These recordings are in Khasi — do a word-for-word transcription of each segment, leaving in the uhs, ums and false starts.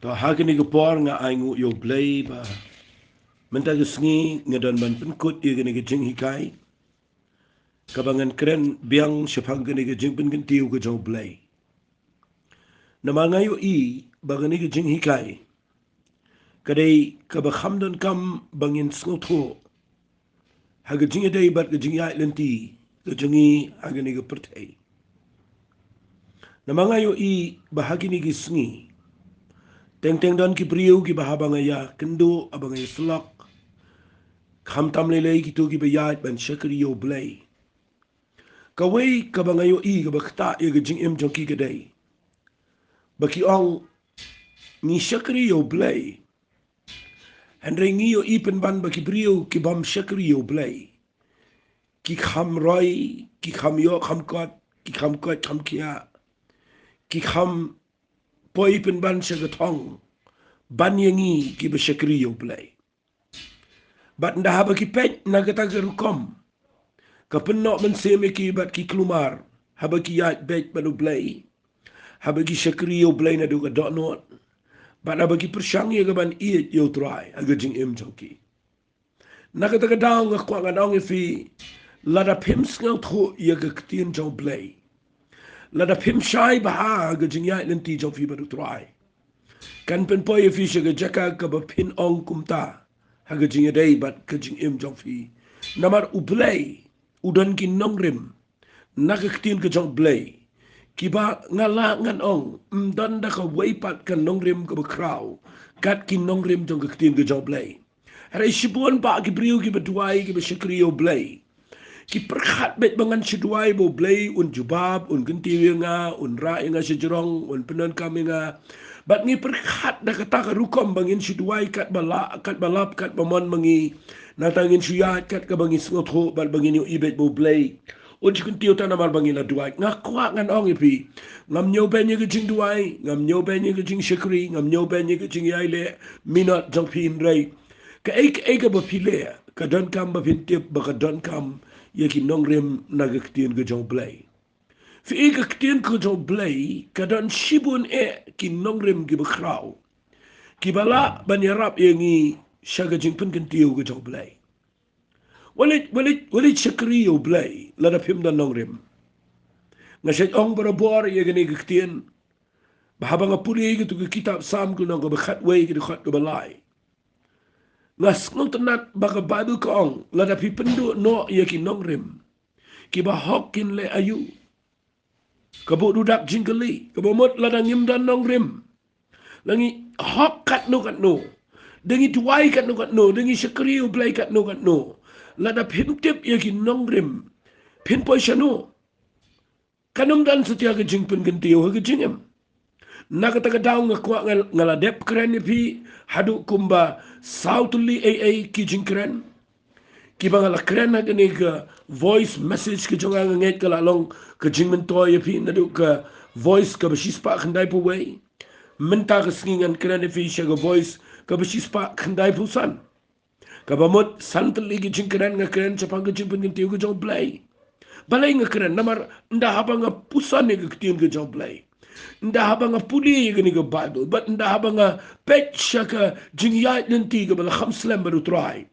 To ha kane ka por nga ai nguh ïa U Blei ba mynta ka sngi nga don ban pynkut ïa kane ka jinghikai kaba ngan kren biang shaphang kane ka jingpynkyntiew ka jong U Blei. Namar nga ïohi ba kane ka jinghikai ka dei kaba kham donkam ba ngin sngewthuh ha ka jingïadei bad ka jingïaid lynti ka jong ngi ha kane ka pyrthei. Namar nga ïohi ba ha kine ki sngi teng teng don ki briew kiba haba nga ïakynduh, haba nga ïasyllok, khamtam lei lei kito kiba ïaid ban shakri ïa U Blei. Kawei kaba nga ïohi kaba ktah ïa ka jingim jong ki ka dei ba ki ong ngi shakri ïa U Blei. Hynrei ngi ïohi pynban ba ki briew ki bym shakri ïa U Blei ki kham roi, ki kham ïoh kham kot, ki kham koit kham khiah, ki kham poi pynban sha ka thong ban ïa ngi kiba shakri ïa U Blei. Bad ynda haba ki peit na kata ka rukom, ka pynnoh mynsiem ïa ki bad ki kulmar haba ki ïaid beit bad U Blei, haba ki shakri ïa U Blei naduh ka dohnud, bad haba ki pyrshang ïa ka ban ïeit ïa U Trai ha ka jingim jong ki. Na kata ka daw nga kwah ngan ong ïa phi, lada phim sngewthuh ïa ka ktien jong U Blei, lada phim shai bha ha ka jingïaid lynti jong phi bad U Trai, kan pynpoi ïa phi sha ka jaka kaba phin ong kumta ha ka jingïadei bad ka jingim jong phi. Namar U Blei u don ki nongrim na ka ktien ka jong U Blei kiba nga lah ngan ong ym don da kawei pat ka nongrim kaba khraw kat ki nongrim jong ka ktien ka jong U Blei. Hynrei shibun bah ki briew kiba duwai, kiba shakri ïa U Blei, ki pyrkhat beit ba ngan shu duwai ba U Blei un jubab, un kyntiew ïa nga, un rah ïa nga shajrong, un pyndonkam ïa nga. Bad ngi pyrkhat da kata ka rukom ba ngin shu duwai katba lah, katba lap, katba mon ma ngi. Nangta ngin shu ïaid kat kaba ngi sngewthuh bad ba ngin ïohi beit ba U Blei un shu kyntiew tang namar ba ngi la duwai. Nga kwah ngan ong ïa phi, ngam ñiewbeiñ ïa ka jingduwai, ngam ñiewbeiñ ïa ka jingshakri, ngam ñiewbeiñ ïa ka jingïaileh minot jong phi, hynrei kaei kaei kaba phi leh ka donkam ba phin tip ba ka donkam ïa ki nongrim na ka ktien ka jong U Blei. Phi i ka ktien ka jong U Blei ka don shibun eh ki nongrim kiba khraw kiba lah ban ïarap ïa ngi sha ka jingpynkyntiew ka jong U Blei. Wat leit, wat leit, wat leit shakri ïa U Blei lada phim don nongrim. Nga shait ong barabor ïa kane ka ktien ba haba nga pule ïa katu ka kitab Salm ka lynnong kaba khatwei, ka dkhot kaba lai, nga sngewtynnat ba ka Baibl ka ong lada phi pynduh noh ïa ki nongrim, kiba hok kin leh aïu? Ka buh dudak jingkylli, kaba mut lada ngim don nongrim, la ngi hok katno katno, da ngi duwai katno katno, da ngi shakri ïa U Blei katno katno, lada phim tip ïa ki nongrim, phin poi shano? Kan ym don satia ka jingpynkyntiew ha ka jingim. Na kata ka daw nga kwah nga, nga la dep kren ïa phi haduh kumba saw tylli ei ei ki jingkren kiba nga la kren ha kane ka voice message ka jong nga. Nga ngeit ka la long ka jingmyntoi ïa phi naduh ka voice kaba shispah khyndaiphew wei. Mynta ka sngi ngan kren ïa phi sha ka voice kaba shispah khyndaiphew san. Kaba mut san tylli ki jingkren nga kren shaphang ka jingpynkyntiew ka jong U Blei. Balei nga kren? Namar ynda haba nga puson ïa ka ktien ka jong U Blei, ynda haba nga pule ïa kane ka Baibl, bad ynda haba nga peit sha ka jingïaid lynti kaba la kham slem bad U Trai,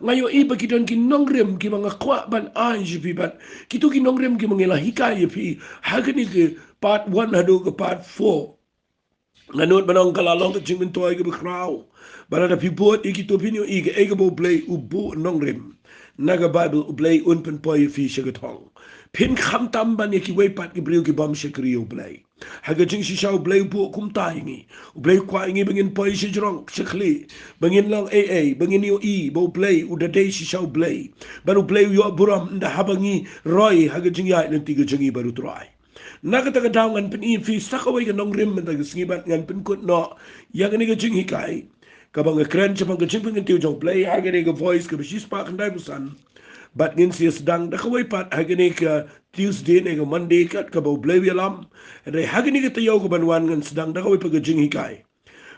nga ïohi ba ki don ki nongrim kiba nga kwah ban ai sha phi, bad kito ki nongrim kiba ngi la hikai ïa phi ha kane ka part one haduh ka part four. Nga nud ban ong ka la long ka jingmyntoi kaba khraw ba lada phi bud ïa kito phin ïohi kaei kaba U Blei u buh nongrim na ka Baibl, U Blei un pynpoi ïa phi sha ka thong. Phin khamtam ban ïa kiwei pat ki briew ki bym shakri ïa U Blei. Ha ka jingshisha U Blei u buh kumta ïa ngi. U Blei u kwah ïa ngi ba ngin poi shajrong shakhlieh, ba ngin long ei ei, ba ngin ïohi ba U Blei u da dei shisha U Blei, bad U Blei u ïoh burom ynda haba ngi roi ha ka jingïaid lynti ka jong ngi bad U Trai. Na kata ka daw ngan pyni ïa phi sa kawei ka nongrim mynta ka sngi bad ngan pynkut noh ïa kane ka jinghikai kaba nga kren shaphang ka jingpynkyntiew jong U Blei ha kane ka voice kaba shispah khyndaiphew san. Bad ngin sa ïa sdang da kawei pat ha kane ka Tuesday ne ka Monday kat kaba U Blei u ïalam. Hynrei ha kane ka taïew kaban wan ngan sdang da kawei pat ka jinghikai.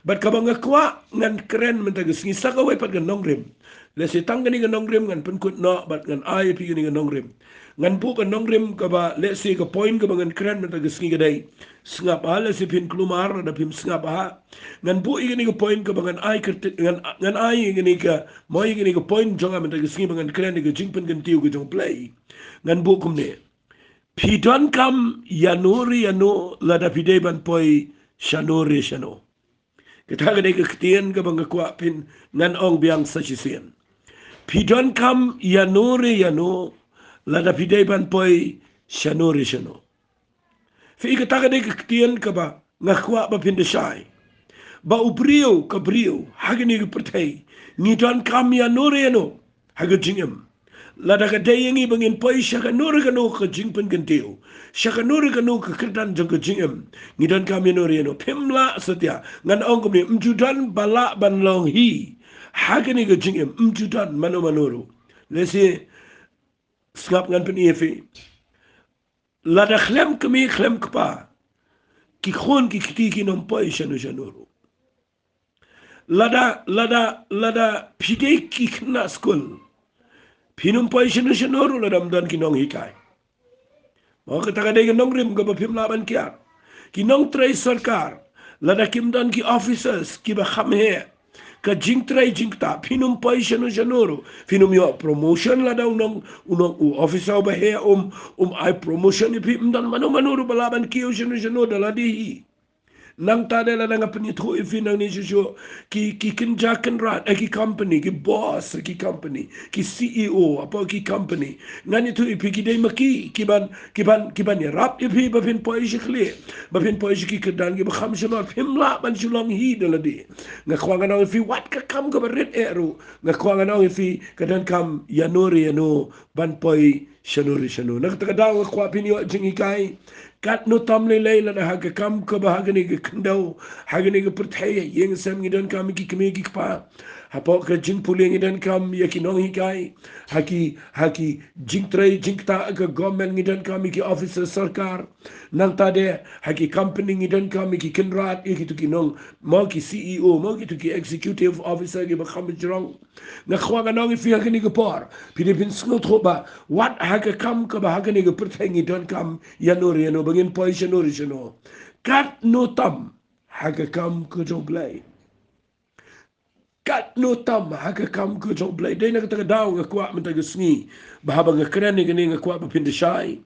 Bad kaba nga kwah ngan kren mynta ka sngi sa kawei pat ka nongrim. Lehse tang kane ka nongrim ngan pynkut noh bad ngan ai ïa phi kane ka nongrim. Ngan buh ka nongrim kaba lehse ka point kaba ngan kren mynta ka sngi ka dei. Sngap bha lehse phin kulmar lada phim sngap bha. Ngan buh ïa kane ka point kaba ngan ai kyrti-, ngan, ngan ai ïa kane ka, mo ïa kane ka point jong nga mynta ka sngi ba ngan kren ïa ka jingpynkyntiew ka jong U Blei. Ngan buh kumne. Phi donkam ïano re ïano lada phi dei ban poi shano re shano. Kata ka dei ka ktien kaba nga kwah phin ngan ong biang sa shisien. Phi donkam ïano re ïano lada phi dei ban poi shano re shano. Phi, kata ka dei ka ktien kaba nga kwah ba phin da shai. Ba u briew ka briew ha kane ka pyrthei ngi donkam ïano re ïano ha ka jingim. Lada ka dei ïa ngi ba ngin poi sha kano re kano ka jingpynkyntiew, sha kano re kano ka kyrdan jong ka jingim, ngi donkam ïano re ïano. Phim lah satia, ngan ong kumne, ym ju don ba lah ban long hi ha kane ka jingim, ym ju don mano mano ruh. Lehse sngap, ngan pyni ïa phi. Lada khlem kmie khlem kpa, ki khun ki kti kin ym poi shano shano ruh. Lada, lada, lada phi dei ki khynnah skul, phin ym poi shano shano ruh lada ym don ki nonghikai. Mo, kata ka dei ka nongrim kaba phim lah ban kiar. Ki nongtrei sorkar, lada kim don ki officers kiba kham heh, ka jingtrei jingktah, phin ym poi shano shano ruh. Phin ym ïoh promotion lada u nong, u nong, u officer uba heh um, um ai promotion ïa phi, ym don mano mano ruh ba lah ban kiew shano shano da lade hi. Nangta de lada nga pynithuh ïa phi nangne shuh shuh, ki, ki kynja kynrad, eh, ki company, ki boss ki company, ki C E O hapoh ki company, ngan ithuh ïa phi, ki dei ma ki kiban, kiban, kiban ïarap ïa phi ba phin poi sha khlieh, ba phin poi sha ki kyrdan kiba kham shalor. Phim lah ban shu long hi da lade. Nga kwah ngan ong ïa phi, wat ka kam kaba rit eh ruh, nga kwah ngan ong ïa phi, ka donkam ïano re ïano ban poi shano re shano. Na kata ka daw nga kwah phin ïoh jinghikai. Katno tam lei lei lada ha ka kam kaba ha kane ka khyndew, ha kane ka pyrthei, ïing sem, ngi donkam ïa ki kmie ki kpa. Hapoh ka jingpule ngi donkam ïa ki nonghikai. Ha ki, ha ki jingtrei jingktah ka government ngi donkam ïa ki officer sorkar. Nangta de ha ki company ngi donkam ïa ki kynrad, ïa kito ki nong, mo ki C E O, mo kito ki executive officer kiba kham jrong. Nga kwah ngan ong ïa phi ha kane ka por, phi dei phin sngewthuh ba wat ha ka kam kaba ha kane ka pyrthei ngi donkam ïano re ïano ba ngin poi shano re shano. Katno tam ha ka kam ka jong U Blei. Katno tam ha ka kam ka jong U Blei. Dei na kata ka daw nga kwah mynta ka sngi ba haba nga kren ïa kane nga kwah ba phin da shai,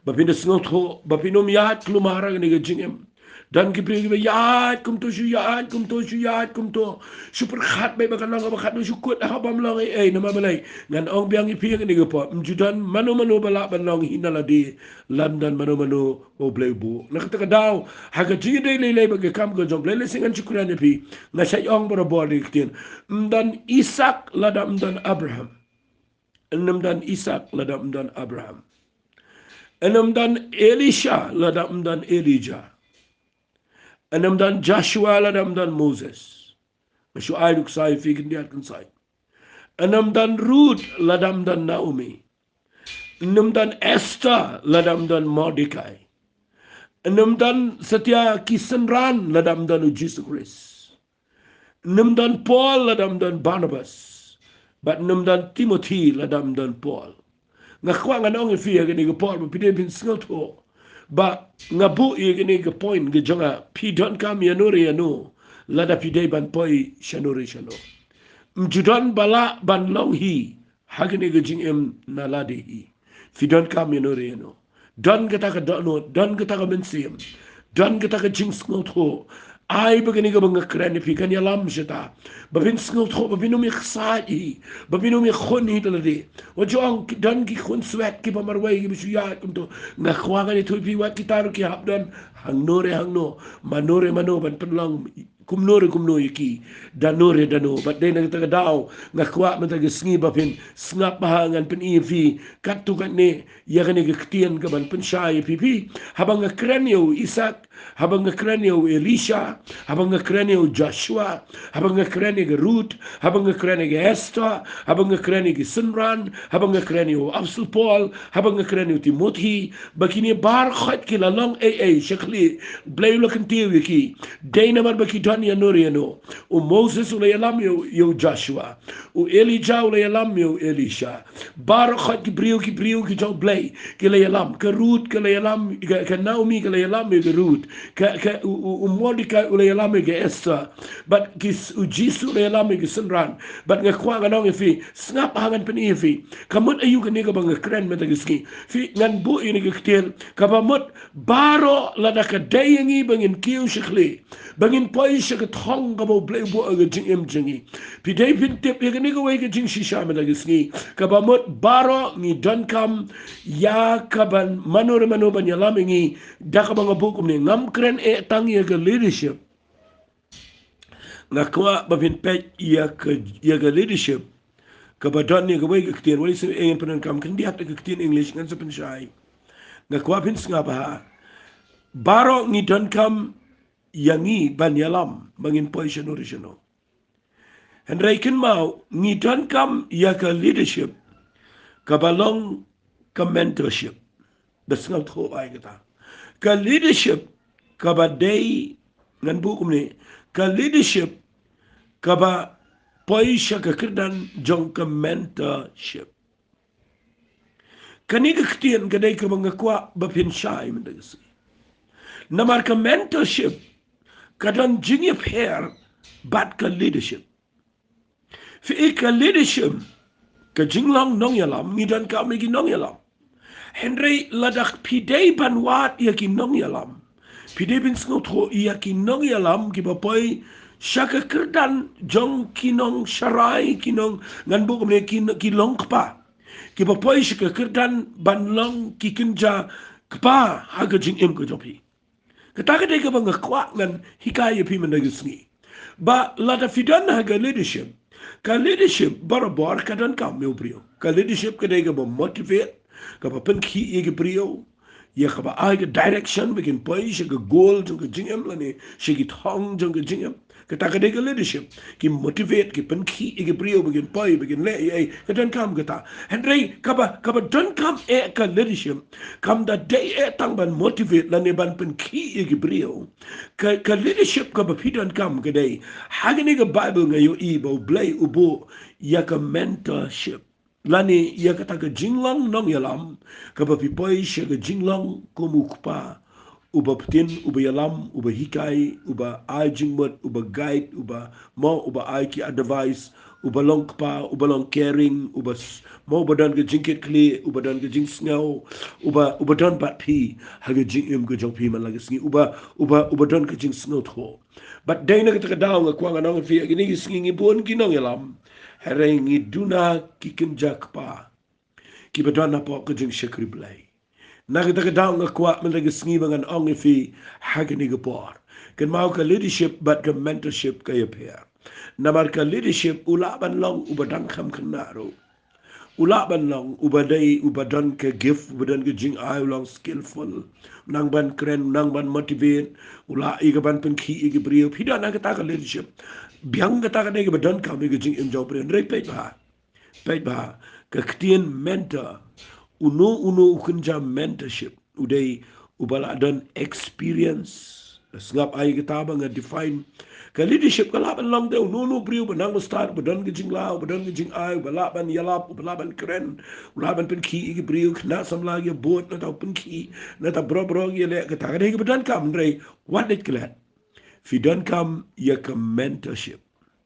ba phin da sngewthuh, ba phin ym ïaid kulmar ha kane ka jingim. Don ki briew kiba ïaid kumto, shu ïaid kumto, shu ïaid kumto, shu pyrkhat beit ba kan long kaba khatduh, shu kut ha bym long ei ei. Namar balei? Ngan ong biang ïa phi ha kane ka por, ym ju don mano mano ba lah ban long hi na lade lada ym don mano mano ba U Blei u buh. Na kata ka daw ha ka jingïadei lei lei bad ka kam ka jong U Blei, lehse ngan shu kren ïa phi, nga shait ong barabor ïa ka ktien. Ym don Isak lada ym don Abraham. Ym don Isak lada ym don Abraham. Ym don Elisha lada ym don Elijah. Ym don Joshua lada ym don Moses. Nga shu ai ruh sa ïa phi khyndiat khyndiat. Ym don Ruth lada ym don Naomi. Ym don Esther lada ym don Mordecai. Ym don satia ki synran lada ym don U Jisu Khrist. Ym don Paul lada ym don Barnabas. Bad ym don Timothy lada ym don Paul. Nga kwah ngan ong ïa phi ha kane ka por ba phi dei phin sngewthuh ba nga buh ïa kane ka point ka jong nga, phi donkam ïano re ïano lada phi dei ban poi shano re shano. Ym ju don ba lah ban long hi ha kane ka jingim na lade hi. Phi donkam ïano re ïano. Don kata ka dohnud, don kata ka mynsiem, don kata ka jingsngewthuh. Ai ba kane kaba nga kren ïa phi kan ïalam shata, ba phin sngewthuh, ba phin ym ïaksaid hi, ba phin ym ïakhun hi da lade. Wat ju ong ki don ki khun swet kiba marwei kiba shu ïaid kumto. Nga kwah ngan ïathuh ïa phi, wat kita ruh ki hap don hangno re hangno, mano re mano ban pynlong kumno re kumno ïa ki, dano re dano. Bad dei na kata ka daw nga kwah mynta ka sngi ba phin sngap bha, ngan pyni ïa phi katto katne ïa kane ka ktien kaban pynshai ïa phi. Phi, haba nga kren ïa u Isak, Haba nga kren ïa u Elisha, haba nga kren ïa u Joshua, haba nga kren ïa ka Ruth, haba nga kren ïa ka Esther, haba nga kren ïa ki synran, haba nga kren ïa u Apostol Paul, haba nga kren ïa u Timothy, ba kine baroh khoit ki la long ei ei sha khlieh, Blei u la kyntiew ïa ki. Dei namar ba ki don ïano ïano. U Moses u la ïalam ïa u, ïa u Joshua. U Elijah u la ïalam ïa u Elisha. Baroh khoit ki briew, ki briew ki jong Blei ki la ïalam. Ka Ruth ka la ïalam, ka, ka Naomi ka la ïalam ïa ka Ruth. Ka, ka, u, u, u Mordecai u la ïalam ïa ka Esther. Bad ki s-, u Jisu u la ïalam ïa ki synran. Bad nga kwah ngan ong ïa phi, sngap ha, ngan pyni ïa phi. Ka mut aïu kane kaba nga kren mynta ka sngi. Phi, ngan buh ïa kane ka ktien, kaba mut baroh lada ka dei ïa ngi ba ngin kiew sha khlieh, ba ngin poi sha ka thong kaba u Blei u buh ha ka jingim jong ngi. Phi dei phin tip ïa kane kawei ka jingshisha mynta ka sngi, kaba mut baroh ngi donkam ïa kaban mano re mano ban ïalam ïa ngi. Da kaba nga buh kumne, ngam kren eh tang ïa ka leadership. Nga kwah ba phin peit ïa ka, ïa ka leadership kaba don ïa kawei ka ktien, wei se eh ngan pyndonkam khyndiat da ka ktien English, ngan sa pynshai. Nga kwah phin sngap ha. Baroh ngi donkam ïa ngi ban ïalam ba ngin poi shano re shano. Hynrei kynmaw, ngi donkam ïa ka leadership kaba long ka mentorship. Da sngewthuh ai kata. Ka leadership kaba dei, ngan buh kumne, ka leadership kaba poi sha ka kyrdan jong ka mentorship. Kane ka ktien ka dei kaba nga kwah ba phin shai mynta ka sngi. Namar ka mentorship ka don jingïapher bad ka leadership. Phi, ka leadership, ka jinglong nongïalam, ngi donkam ïa ki nongïalam. Hynrei lada phi dei ban wad ïa ki nongïalam, phi dei ban sngewthuh ïa ki nongïalam kiba poi sha ka kyrdan jong ki nongsharai, ki nong, ngan buh kumne, ki, ki longkpa, kiba poi sha ka kyrdan ban long ki kynja kpa ha ka jingim ka jong phi. Kata ka dei kaba nga kwah ngan hikai ïa phi mynta ka sngi. Ba lada phi don ha ka leadership, ka leadership barabor ka donkam ïa u briew. Ka leadership ka dei kaba motivate, kaba pynkhih ïa ki briew, ïa kaba ai ka direction ba kin poi sha ka goal jong ka jingim lane sha ki thong jong ka jingim. Kata ka dei ka leadership. Ki motivate, ki pynkhih ïa ki briew ba kin poi, ba kin leh ïa, ïa, ka donkam kata. Hynrei kaba, kaba donkam eh ka leadership kam da dei eh tang ban motivate lane ban pynkhih ïa ki briew. Ka, ka leadership kaba phi donkam ka dei, ha kane ka Bible nga ïohi ba u Blei u buh ïa ka mentorship lane ïa kata ka jinglong nongïalam, kaba phi poi sha ka jinglong kum u kpa uba pynthikna, uba ïalam, uba hikai, uba ai jingmut, uba guide, uba mo, uba ai ki advice, uba long kpa, uba long caring, uba s-, mo, uba don ka jingkitkhlieh, uba don ka jingsngew, uba, uba don bad phi ha ka jingim ka jong phi man la ka sngi, uba, uba, uba don ka jingsngewthuh. Bad dei na kata ka daw nga kwah ngan ong ïa phi, ha kine ki sngi ngi bun ki nongïalam, hynrei ngi duna ki kynja kpa kiba don hapoh ka jingshakri Blei. Na kata ka daw nga kwah mynta ka sngi ba ngan ong ïa phi, ha kane ka por, kynmaw, ka leadership bad ka mentorship ka ïapher. Namar ka leadership u lah ban long uba dang kham khynnah ruh. U lah ban long uba dei, uba don ka gift, uba don ka jingai, u long skillful. Nang ban kren, nang ban motivate, u lah ïa ka ban pynkhih ïa ki briew. Phi don ha kata ka leadership. Biang kata ka dei kaba donkam ïa ka jingim jong u briew. Hynrei peit bha. Peit bha, ka ktien mentor. Uno uno u kynja mentorship u dei uba la don experience. Sngap ai kata ba nga define. Ka leadership ka lah ban long de uno uno briew ba nang ba stad, ba don ka jinglaw, ba don ka jingai, ba lah ban ïalap, ba lah ban kren, ba lah ban pynkhih ïa ki briew, khynnah samla ki bud, nangta pynkhih, nangta bro bro ki leh, kata ka dei kaba donkam, hynrei wat dei klet. Phi donkam ïa ka mentorship.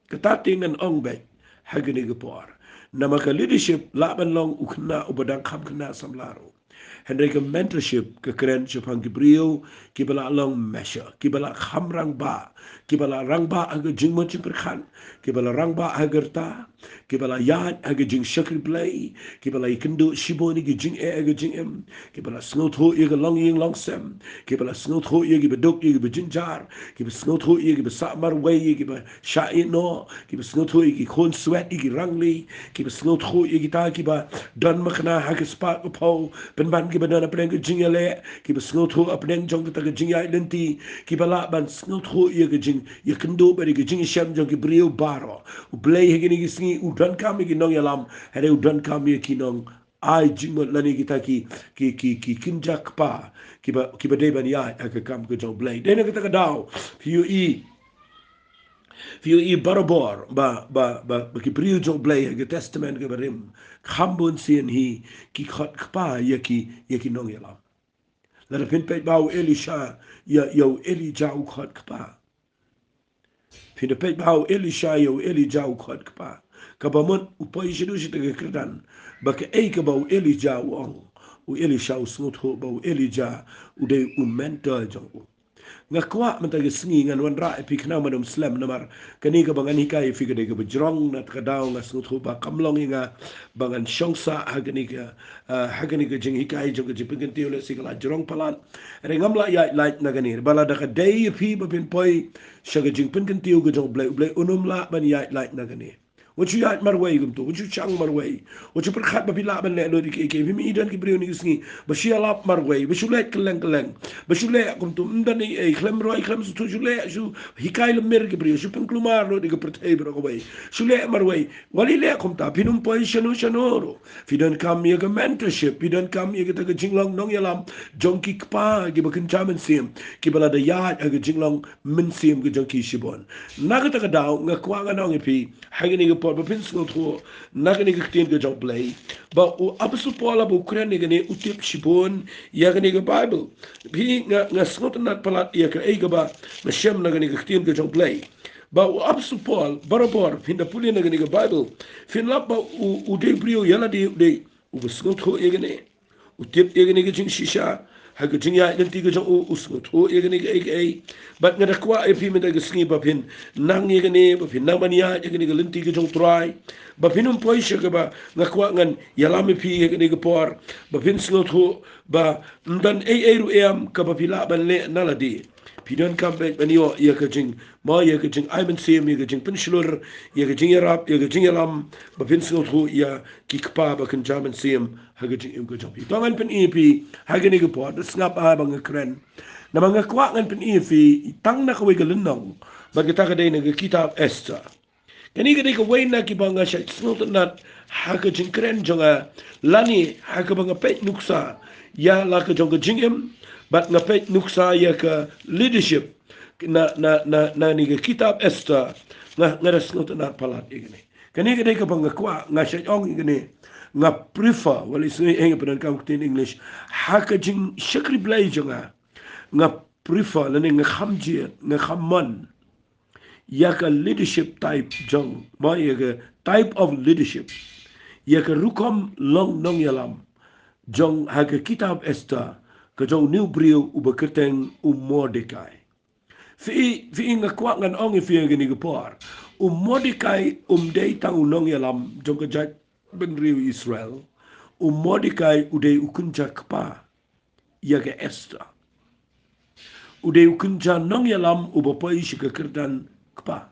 Kata te ngan ong beit ha kane ka por. Namar ka leadership lah ban long u khynnah uba dang kham khynnah samla ruh. Hynrei ka mentorship ka kren shaphang ki briew kiba lah long mesha, kiba lah kham rangbah, kiba la rangbah ha ka jingmut jingpyrkhat, kiba la rangbah ha ka rta, kiba la ïaid ha ka jingshakri Blei, kiba la ïakynduh shibun ïa ka jingeh ha ka jingim, kiba la sngewthuh ïa ka longïing longsem, kiba la sngewthuh ïa kiba duk ïa kiba jynjar, kiba sngewthuh ïa kiba sah marwei ïa kiba shah ïehnoh, kiba sngewthuh ïa ki khun swet ïa ki rangli, kiba sngewthuh ïa kita kiba don makna ha ka spah ka phew, pynban kiba don hapdeng ka jingïaleh, kiba sngewthuh hapdeng jong kata ka jingïaid lynti, kiba lah ban sngewthuh ïa ka jingïakynduh bad ïa ka jingïashem jong ki briew baroh. U Blei ha kine ki sngi u donkam ïa ki nongïalam, hynrei u donkam ïa ki nong ai jingmut lane kita ki, ki, ki, ki kynja kpa kiba, kiba dei ban ïaid ha ka kam ka jong u Blei. Dei na kata ka daw phi ïohi, phi ïohi barabor ba, ba, ba, ba ki briew jong u Blei ha ka Testament kaba rim, kham bun sien hi ki khot kpa ïa ki, ïa ki nongïalam. Lada phin peit ba u Elisha ïa, ïa u Elijah u khot kpa. Phin da peit ba u Elisha ïa u Elijah u khot kpa. Kaba mut u poi shaduh sha kata ka kyrdan ba kaei kaba u Elijah u ong, u Elisha u sngewthuh ba u Elijah u dei u mentor jong u. Nga kwah mynta ka sngi ngan wanrah ïa phi khnang ban ym slem, namar kane kaba ngan hikai ïa phi ka dei kaba jrong, na kata ka daw nga sngewthuh ba kam long ïa nga ba ngan shong sah ha kane ka, ah, ha kane ka jinghikai jong ka jingpynkyntiew, lehse ka la jrong palat. Hynrei ngam lah ïaid lait na kane. Ba lada ka dei ïa phi ba phin poi sha ka jingpynkyntiew ka jong u Blei, u Blei un ym lah ban ïaid lait na kane. Wat shu ïaid marwei kumto, wat shu shang marwei. Wat shu pyrkhat ba phi lah ban leh lut ïa kiei kiei. Phim i don ki briew kine ki sngi ba shu ïalap marwei, ba shu leh kylleng kylleng, ba shu leh kumto, ym don ei ei, khlem roi khlem sngewthuh, shu leh, shu hikai lymmer ki briew, shu pynkulmar lut ïa ka pyrthei baroh kawei. Shu leh marwei. Wat leh kumta, phin ym poi shano shano ruh. Phi donkam ïa ka mentorship, phi donkam ïa kata ka jinglong nongïalam jong ki kpa kiba kynja mynsiem, kiba lada ïaid ha ka jinglong mynsiem ka jong ki shibun. Na kata ka daw nga kwah ngan ong ïa phi ha kane ka por ba phin sngewthuh na kane ka ktien ka jong u Blei, ba u Apostol Paul haba u kren ïa kane u tip shibun ïa kane ka Baibl. Phi, nga, nga sngewtynnat palat ïa kaei kaba nga shem na kane ka ktien ka jong u Blei. Ba u Apostol Paul, barabor phin da pule na kane ka Baibl, phin lap ba u, u dei briew ïa lade, u dei uba sngewthuh ïa kane. U tip ïa kane ka jingshisha ha ka jingïaid lynti ka jong u, u sngewthuh ïa kane kaei kaei. Bad nga da kwah ïa phi mynta ka sngi ba phin nang ïa kane, ba phin nang ban ïaid ïa kane ka lynti ka jong u Trai, ba phin ym poi sha kaba, nga kwah ngan ïalam ïa phi ha kane ka por, ba phin sngewthuh ba ym don ei ei ruh em kaba phi lah ban leh na lade. Phi donkam beit ban ïoh ïa ka jing, mo, ïa ka jingai mynsiem, ïa ka jingpynshlur, ïa ka jingïarap, ïa ka jingïalam, ba phin sngewthuh ïa ki kpa ba kynja mynsiem ha ka jingim ka jong phi. To ngan pyni ïa phi ha kane ka por, da sngap ha ba nga kren. Namar nga kwah ngan pyni ïa phi tang na kawei ka lynnong, bad kata ka dei na ka kitab Esther. Kane ka dei kawei na kiba nga shait sngewtynnat ha ka jingkren jong nga, lane ha kaba nga peit nuksa ïa la ka jong ka jingim, bad nga peit nuksa ïa ka leadership na, na, na, na kane ka kitab Esther, nga, nga da sngewtynnat palat ïa kane. Kane ka dei kaba nga kwah, nga shait ong ïa kane, nga prefer, wat la i sngew ïa nga pyndonkam ka ktien English, ha ka jingshakri Blei jong nga, nga prefer lane nga kham jied, nga kham mon ïa ka leadership type jong, ba ïa ka type of leadership, ïa ka rukom long nongïalam jong ha ka kitab Esther, ka jong une u briew uba kyrteng u Mordekai. Phi, phi, nga kwah ngan ong ïa phi ha kane ka por, u Mordekai um dei tang u nongïalam jong ka jaitbynriew Israel. U Mordekai u dei u kynja kpa ïa ka Esther. U dei u kynja nongïalam uba poi sha ka kyrdan kpa.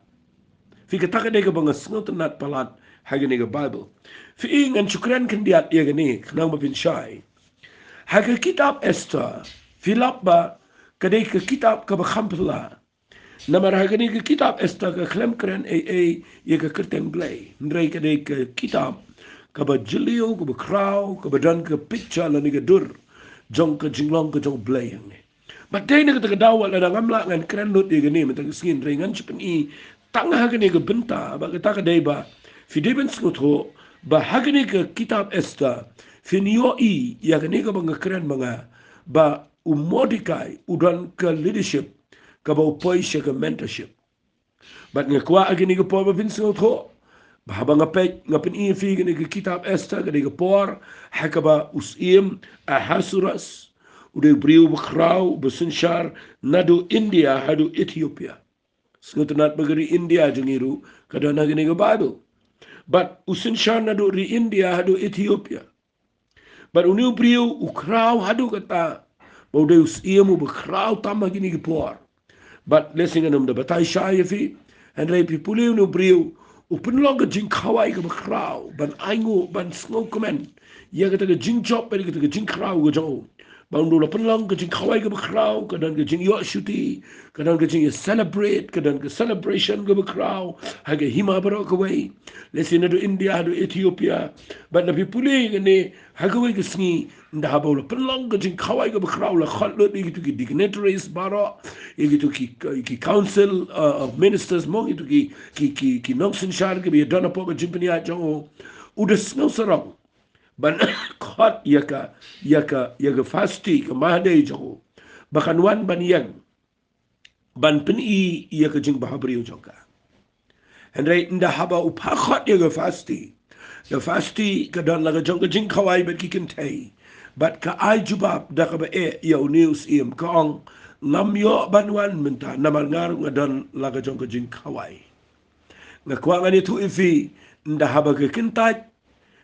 Phi, kata ka dei kaba nga sngewtynnat palat ha kane ka Baibl. Phi, ngan shu kren khyndiat ïa kane khnang ba phin shai. Ha ka kitab Esther, phi lap ba ka dei ka kitab kaba kham phylla. Namar ha kane ka kitab Esther ka khlem kren ei ei ïa ka kyrteng Blei. Hynrei ka dei ka kitab kaba jylliew, kaba khraw, kaba don ka picture lane ka dur jong ka jinglong ka jong u Blei hangne. Bad dei na kata ka daw wat lada ngam lah ngan kren lut ïa kane mynta ka sngi, hynrei ngan shu pyni tang ha kane ka bynta, bad kata ka dei ba phi dei ban sngewthuh ba ha kane ka kitab Esther phin ïohi ïa kane kaba nga kren ma nga, ba u Mordekai u don ka leadership kaba u poi sha ka mentorship. Bad nga kwah ha kane ka por ba phin sngewthuh ba haba nga peit, nga pyni ïa phi kane ka kitab Esther, ka dei ka por ha kaba u syiem Ahasuerus u dei u briew uba khraw, uba synshar naduh India haduh Ethiopia. Sngewtynnad ba ka ri India jong ngi ruh ka don ha kane ka Bible. Bad u synshar naduh ri India haduh Ethiopia. Bad une u briew u khraw haduh katta ba u dei u syiem uba khraw tam ha kine ki por. Bad lehse ngan ym da batai shai ïa phi, hynrei phi pule une u briew u pynlong ka jingkhawai kaba khraw ban ainguh, ban sngewkmen ïa kata ka jingjop bad kata ka jingkhraw ka jong u. Ba un da la pynlong ka jingkhawai kaba khraw, ka don ka jingïoh shuti, ka don ka jingïa celebrate, ka don ka celebration kaba khraw ha ka hima baroh kawei. Lehse naduh India haduh Ethiopia. Bad lada phi pule ïa kane ha kawei ka sngi, ynda haba u la pynlong ka jingkhawai kaba khraw, la khot lut ïa kito ki dignitaries baroh, ïa kito ki, ki council, uh, of ministers, mo, kito ki, ki, ki, ki nongsynshar kiba ïadon hapoh ka jingpynïaid jong u, u da sngewsarong ban khot ïa ka, ïa ka, ïa ka Vashti, ka mahdei jong u, ba kan wan ban ïeng ban pyni ïa ka jingbhabriew jong ka. Hynrei ynda haba u phah khot ïa ka Vashti, ka Vashti ka don la ka jong ka jingkhawai bad ki kynthei, bad ka ai jubab da kaba eh ïa une u syiem, ka ong, ngam ïoh ban wan mynta namar nga ruh nga don la ka jong ka jingkhawai. Nga kwah ngan ïathuh ïa phi, ynda haba ka kyntait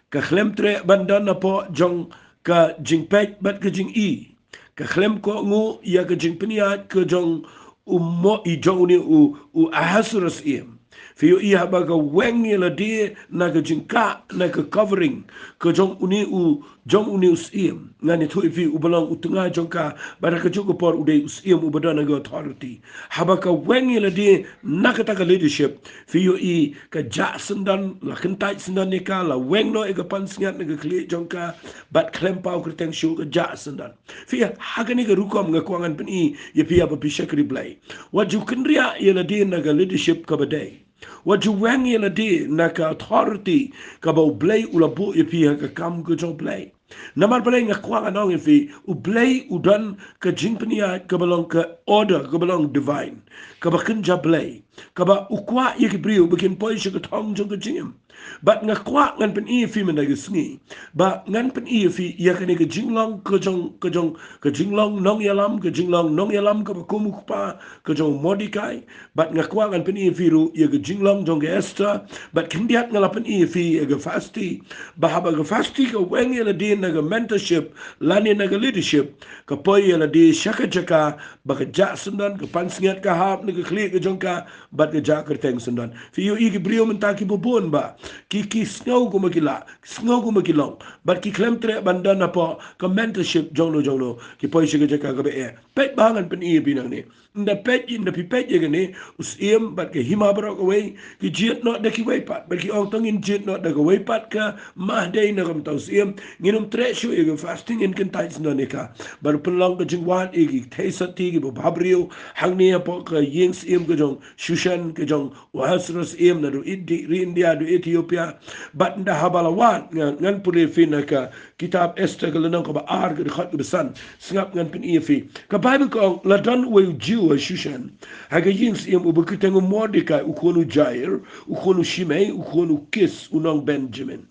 ka khlem treh ban don hapoh jong ka jingpeit bad ka jingi, ka khlem kohnguh ïa ka jingpynïaid ka jong u mo-, i jong une u, u Ahasuerus syiem. Phi ïohi haba ka weng ïa lade na ka jingkah, na ka covering ka jong une u, jong une u syiem. Ngan ïathuh ïa phi, uba long u tnga jong ka, bad ha kajuh ka por u dei u syiem uba don ha ka authority. Haba ka weng ïa lade na kata ka leadership, phi ïohi ka jah syndon, la kyntait syndon ïa ka, la weng noh ïa ka pansngiat na ka khlieh jong ka, bad khlem paw kyrteng shuh ka jah syndon. Phi ïa, ha kane ka rukom nga kwah ngan pyni ïa phi haba phi shakri Blei, wat ju kynriah ïa lade na ka leadership kaba dei. Wat ju weng ïa lade na ka authority kaba U Blei u la buh ïa phi ha ka kam ka jong U Blei. Namar balei nga kwah ngan ong ïa phi, U Blei u don ka jingpynïaid kaba long ka order, kaba long divine, kaba kynja Blei, kaba u kwah ïa ki briew ba kin poi sha ka thong jong ka jingim. Bad nga kwah ngan pyni ïa phi mynta ka sngi, ba ngan pyni ïa phi ïa kane ka jinglong ka jong, ka jong, ka jinglong nongïalam, ka jinglong nongïalam kaba kum u kpa ka jong u Mordekai. Bad nga kwah ngan pyni ïa phi ruh ïa ka jinglong jong ka Esther. Bad khyndiat nga la pyni ïa phi ïa ka Vashti. Ba haba ka Vashti ka weng ïa lade na ka mentorship lane na ka leadership, ka poi ïa lade sha ka jaka ba ka jah syndon, ka pansngiat ka hap na ka khlieh ka jong ka, bad ka jah kyrteng syndon. Phi ïohi ki briew mynta kiba bun ba ki, ki sngew kumba ki lah, ki sngew kumba ki long, bad ki khlem treh ban don hapoh ka mentorship jongno jongno, ki poi sha ka jaka kaba eh. Peit ba ngan pyni ïa phi nangne. Ynda peit, ynda phi peit ïa kane, u syiem bad ka hima baroh kawei ki jied noh da kiwei pat. Bad ki ong, to ngin jied noh da kawei pat ka mahdei na ka bynta u syiem, ngin ym treh shuh ïa ka Vashti, ngin kyntait syndon ïa ka. Bad u pynlong ka jingwad ïa ki theisotti kiba bhabriew hangne hapoh ka ïing syiem ka jong Shushan, ka jong u Ahasuerus syiem, naduh Indi-, ri India haduh Ethiopia. Bad ynda haba la wad, nga, ngan pule ïa phi na ka kitab Esther ka lynnong kaba ar, ka dkhot kaba san. Sngap ngan pyni ïa phi. Ka Baibl ka ong, la don uwei u Jiw ha Shushan, ha ka ïing syiem, uba kyrteng u Mordekai, u khun u Jair, u khun u Shimei, u khun u Kis, u nong Benjamin,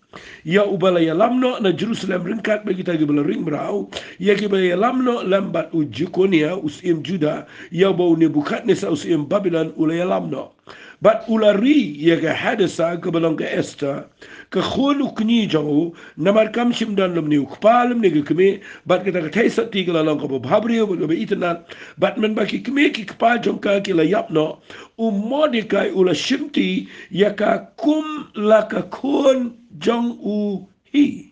ïa uba la ïalam noh na Jerusalem ryngkat bad kita kiba la ring mraw, ïa kiba la ïalam noh lem bad u Jekonia, u syiem Judah, ïa uba u Nebukadnesar, u syiem Babilon, u la ïalam noh. Bad u la ri ïa ka Hadasa, kaba long ka Esther, ka khun u kñi jong u, namar kam shym don lymne u kpa lymne ka kmie, bad kata ka theisotti ka la long kaba bhabriew bad kaba itynnad. Bad mynba ki kmie ki kpa jong ka ki la ïap noh, u Mordekai u la shimti ïa ka kum la ka khun jong u hi.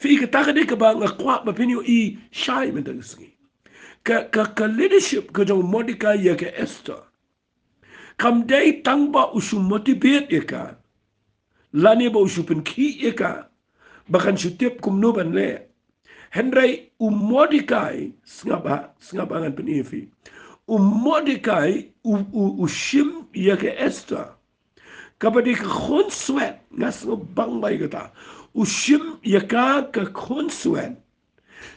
Phi, kata ka dei kaba nga kwah ba phin ïohi shai mynta ka sngi. Ka, ka, ka leadership ka jong u Mordekai ïa ka Esther kam dei tang ba u shu motivate ïa ka, lane ba u shu pynkhih ïa ka ba kan shu tip kumno ban leh. Hynrei u Mordekai, sngap ha, sngap ha ngan pyni ïa phi. U Mordekai u, u, u shim ïa ka Esther, kaba dei ka khun swet, nga sngewbang bha ïa kata. U shim ïa ka, ka khun swet,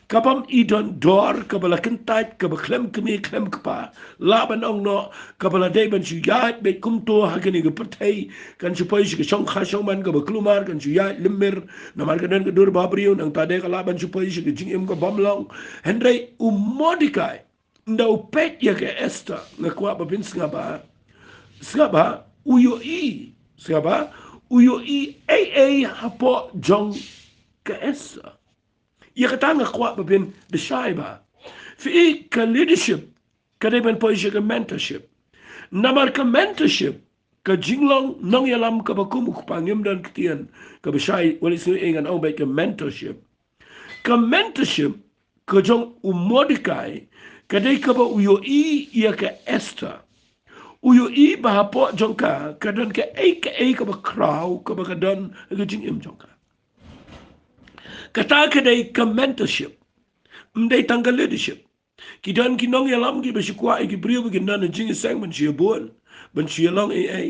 kabym i don dor, kaba la kyntait, kaba khlem kmie khlem kpa. Lah ban ong noh, kaba la dei ban shu ïaid beit kumto ha kane ka pyrthei, kan shu poi sha ka shongkha shongman kaba kulmar, kan shu ïaid lymmir namar ka don ka dur bhabriew, nangta de ka lah ban shu poi sha ka jingim kabym long. Hynrei u Mordekai, ynda u peit ïa ka Esther, nga kwah ba phin sngap ba Sngap bha, u ïohi, sngap bha, u ïohi ei ei hapoh jong ka Esther. Ïa kata nga kwah ba phin da shai bha. Phi i ka leadership ka dei ban poi sha ka mentorship. Namar ka mentorship, ka jinglong nongïalam kaba kum u kpa, ngim don ktien kaba shai, wat la sngew ei ngan ong beit ka mentorship. Ka mentorship ka jong u Mordekai ka dei kaba u ïohi ïa ka Esther. U ïohi ba hapoh jong ka ka don kaei kaei kaba khraw kaba ka don ha ka jingim jong ka. Kata ka dei ka mentorship. Ym dei tang ka leadership. Ki don ki nongïalam kiba shu kwah ïa ki briew ba kin don ha jingïaseng ban shu ïabun, ban shu ïalong ei ei.